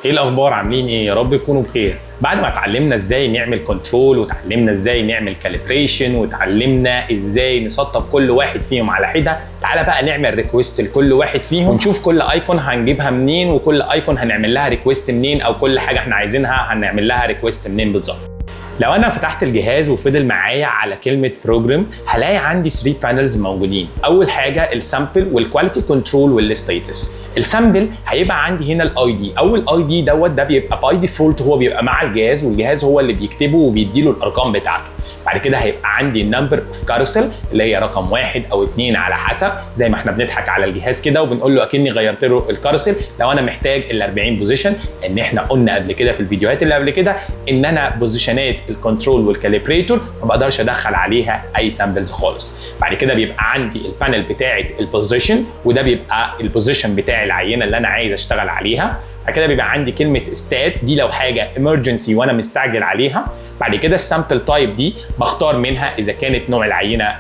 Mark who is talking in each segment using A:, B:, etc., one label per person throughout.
A: ايه الاخبار؟ عاملين ايه؟ يا رب تكونوا بخير. بعد ما اتعلمنا ازاي نعمل control، وتعلمنا ازاي نعمل calibration، وتعلمنا ازاي نسطب كل واحد فيهم على حده، تعالى بقى نعمل request لكل واحد فيهم ونشوف كل icon هنجيبها منين، وكل icon هنعمل لها request منين، او كل حاجة احنا عايزينها هنعمل لها request منين بالظبط. لو انا فتحت الجهاز وفضل معايا على كلمة program، هلاقي عندي 3 panels موجودين. اول حاجة ال sample وال quality control وال status. ال sample هيبقى عندي هنا ال ID، او ال ID دوت ده بيبقى by default، هو بيبقى مع الجهاز، والجهاز هو اللي بيكتبه وبيديله الارقام بتاعته. بعد كده هيبقى عندي ال number of carousel، اللي هي رقم 1 او 2 على حسب، زي ما احنا بنضحك على الجهاز كده وبنقول له اكني غيرت له ال carousel لو انا محتاج ال 40 position، ان احنا قلنا قبل كده في الفيديوهات اللي قبل كده ان انا position ات ال control وال calibrator ما بقدرش ادخل عليها اي samples خالص. بعد كده بيبقى عندي ال panel بتاعه ال position، وده بيبقى ال position بتاع العينة اللي انا عايز اشتغل عليها. بعد كده بيبقى عندي كلمة stat، دي لو حاجة emergency وانا مستعجل عليها. بعد كده ال sample type، دي بختار منها اذا كانت نوع العينة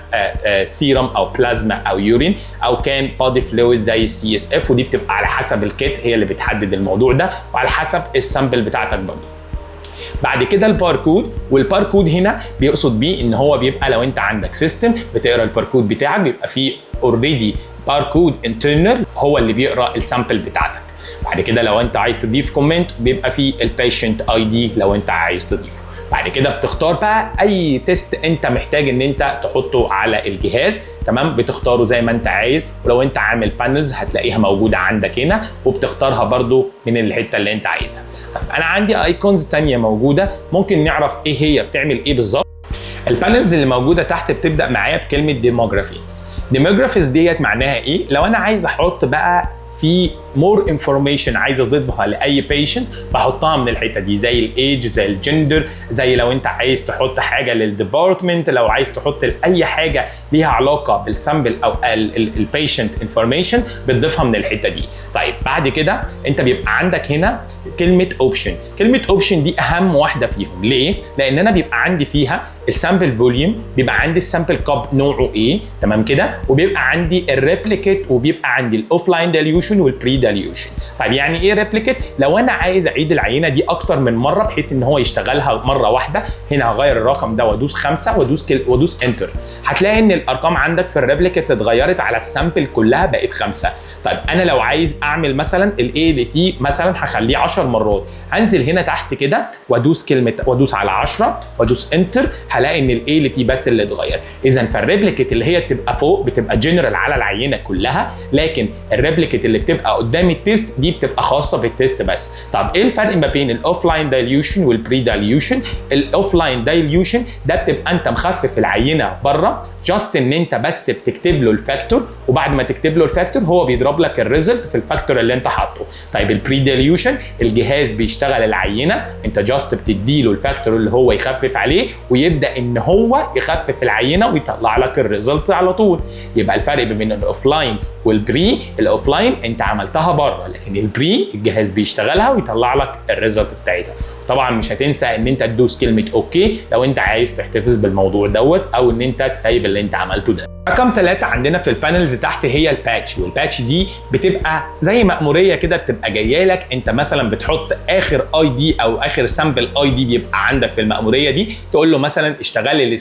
A: سيرم او بلازما او urine او كان body fluid زي ال CSF، ودي بتبقى على حسب ال kit هي اللي بتحدد الموضوع ده، وعلى حسب ال sample بتاعتك برضه. بعد كده ال barcode، وال barcode هنا بيقصد بيه ان هو بيبقى لو انت عندك system بتقرا الباركود بتاعك، بيبقى فيه already barcode internal هو اللي بيقرا ال sample بتاعتك. بعد كده لو انت عايز تضيف comment، بيبقى فيه ال patient ID لو انت عايز تضيفه. بعد كده بتختار بقى اي test انت محتاج ان انت تحطه على الجهاز، تمام؟ بتختاره زي ما انت عايز، ولو انت عامل panels هتلاقيها موجودة عندك هنا، وبتختارها برضو من الحتة اللي انت عايزها. طب انا عندي icons تانية موجوده، ممكن نعرف ايه هي، بتعمل ايه بالظبط؟ ال panels اللي موجودة تحت بتبدا معايا بكلمه demographics. demographics ديت معناها ايه؟ لو انا عايز احط بقى في more information عايز اضيفها لاي patient، بحطها من الحتة دي، زي ال age، زي الجندر، زي لو انت عايز تحط حاجة لل department، لو عايز تحط اي حاجة ليها علاقة بال sample او ال patient information بتضيفها من الحتة دي. طيب، بعد كده انت بيبقى عندك هنا كلمة option. كلمة option دي اهم واحدة فيهم. ليه؟ لان انا بيبقى عندي فيها ال sample volume، بيبقى عندي ال sample cup نوعه ايه، تمام كده؟ وبيبقى عندي ال replicate، وبيبقى عندي ال offline dilution وال pre dilution. طيب، يعني ايه replicate؟ لو انا عايز اعيد العينة دي اكتر من مره، بحيث ان هو يشتغلها مرة واحده، هنا هغير الرقم ده وادوس 5 وادوس enter، هتلاقي ان الارقام عندك في ال replicate اتغيرت على ال sample كلها، بقت 5. طيب، انا لو عايز اعمل مثلا ال ALT مثلا هخليه 10 مرات، هنزل هنا تحت كده وادوس كلمة وادوس على 10 وادوس enter، هلاقي ان ال ALT بس اللي اتغير. اذا فال replicate اللي هي بتبقى فوق بتبقى جنرال على العينة كلها، لكن ال replicate اللي بتبقى قدام ال test دي بتبقى خاصة بال test بس. طب ايه الفرق ما بين ال offline dilution وال pre dilution؟ ال offline dilution ده بتبقى انت مخفف العينة بره، just ان انت بس بتكتب له ال factor، وبعد ما تكتب له ال factor هو بيضرب لك ال result في ال factor اللي انت حاطه. طيب، ال pre dilution الجهاز بيشتغل العينه، انت just بتدي له ال factor اللي هو يخفف عليه، ويبدا ان هو يخفف العينة ويطلع لك ال result على طول. يبقى الفرق بين ال offline وال pre: ال offline انت عملتها بره، لكن ال pre الجهاز بيشتغلها ويطلع لك ال result بتاعتها. طبعا مش هتنسى ان انت تدوس كلمة okay لو انت عايز تحتفظ بالموضوع دوت او ان انت تسيب اللي انت عملته ده. رقم 3 عندنا في ال panels تحت هي ال batch، وال batch دي بتبقى زي مأمورية كده بتبقى جاية لك، انت مثلا بتحط اخر ID او اخر sample ID بيبقى عندك في المأمورية دي، تقول له مثلا اشتغل لي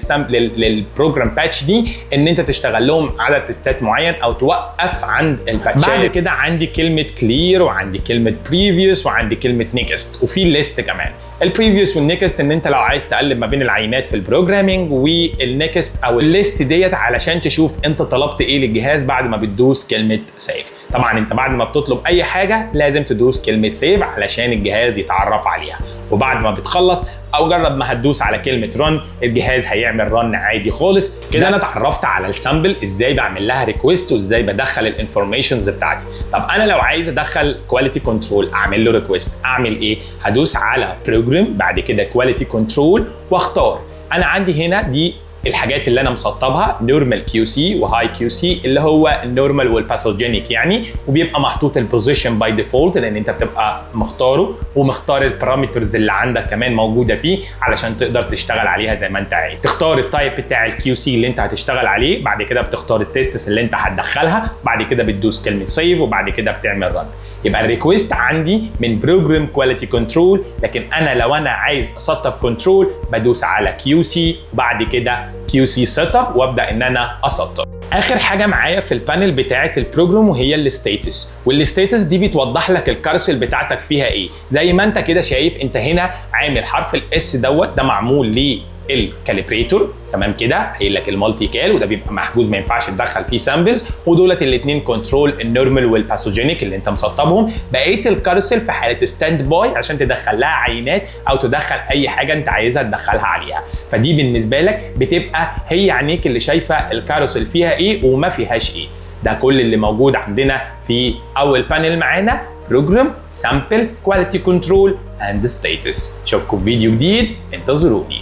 A: لل program batch دي، ان انت تشتغل لهم عدد test ات معين او توقف عند ال batch. بعد كده عندي كلمة clear، وعندي كلمة previous، وعندي كلمة next، وفي list كمان. ال previous وال next ان انت لو عايز تقلب ما بين العينات في ال programming، وال next او ال list ديت علشان تشوف انت طلبت ايه للجهاز بعد ما بتدوس كلمة save. طبعا انت بعد ما بتطلب اي حاجة لازم تدوس كلمة save علشان الجهاز يتعرف عليها، وبعد ما بتخلص او مجرد ما هتدوس على كلمة run، الجهاز هيعمل run عادي خالص. كده انا اتعرفت على ال sample، ازاي بعمل لها request وازاي بدخل ال informations بتاعتي. طب انا لو عايز ادخل quality control، اعمل له request، اعمل ايه؟ هدوس على program، بعد كده quality control، واختار انا عندي هنا دي الحاجات اللي انا مسطبها، normal QC و high QC، اللي هو ال normal وال pathogenic يعني، وبيبقى محطوط ال position by default لان انت بتبقى مختاره ومختار ال parameters اللي عندك كمان موجودة فيه علشان تقدر تشتغل عليها زي ما انت عايز. تختار ال type بتاع ال QC اللي انت هتشتغل عليه، بعد كده بتختار ال tests اللي انت هتدخلها، بعد كده بتدوس كلمة save وبعد كده بتعمل run. يبقى ال request عندي من program quality control، لكن انا لو انا عايز اسطب control بدوس على QC وبعد كده QC setup وابدا ان انا اسطب. اخر حاجة معايا في ال panel بتاعه ال program وهي ال status، وال status دي بتوضح لك ال carousel بتاعتك فيها ايه. زي ما انت كده شايف، انت هنا عامل حرف ال S دوت، ده معمول لل calibrator، تمام كده؟ قايل لك ال multi cal، وده بيبقى محجوز ما ينفعش تدخل فيه samples، ودولت الاثنين control، ال normal وال pathogenic اللي انت مسطبهم. بقية ال carousel في حاله stand by عشان تدخل لها عينات او تدخل اي حاجة انت عايزها تدخلها عليها. فدي بالنسبة لك بتبقى هي عينيك اللي شايفه ال carousel فيها ايه وما فيهاش ايه. ده كل اللي موجود عندنا في اول panel معانا، program، sample، quality control and status. اشوفكم في فيديو جديد، انتظروني.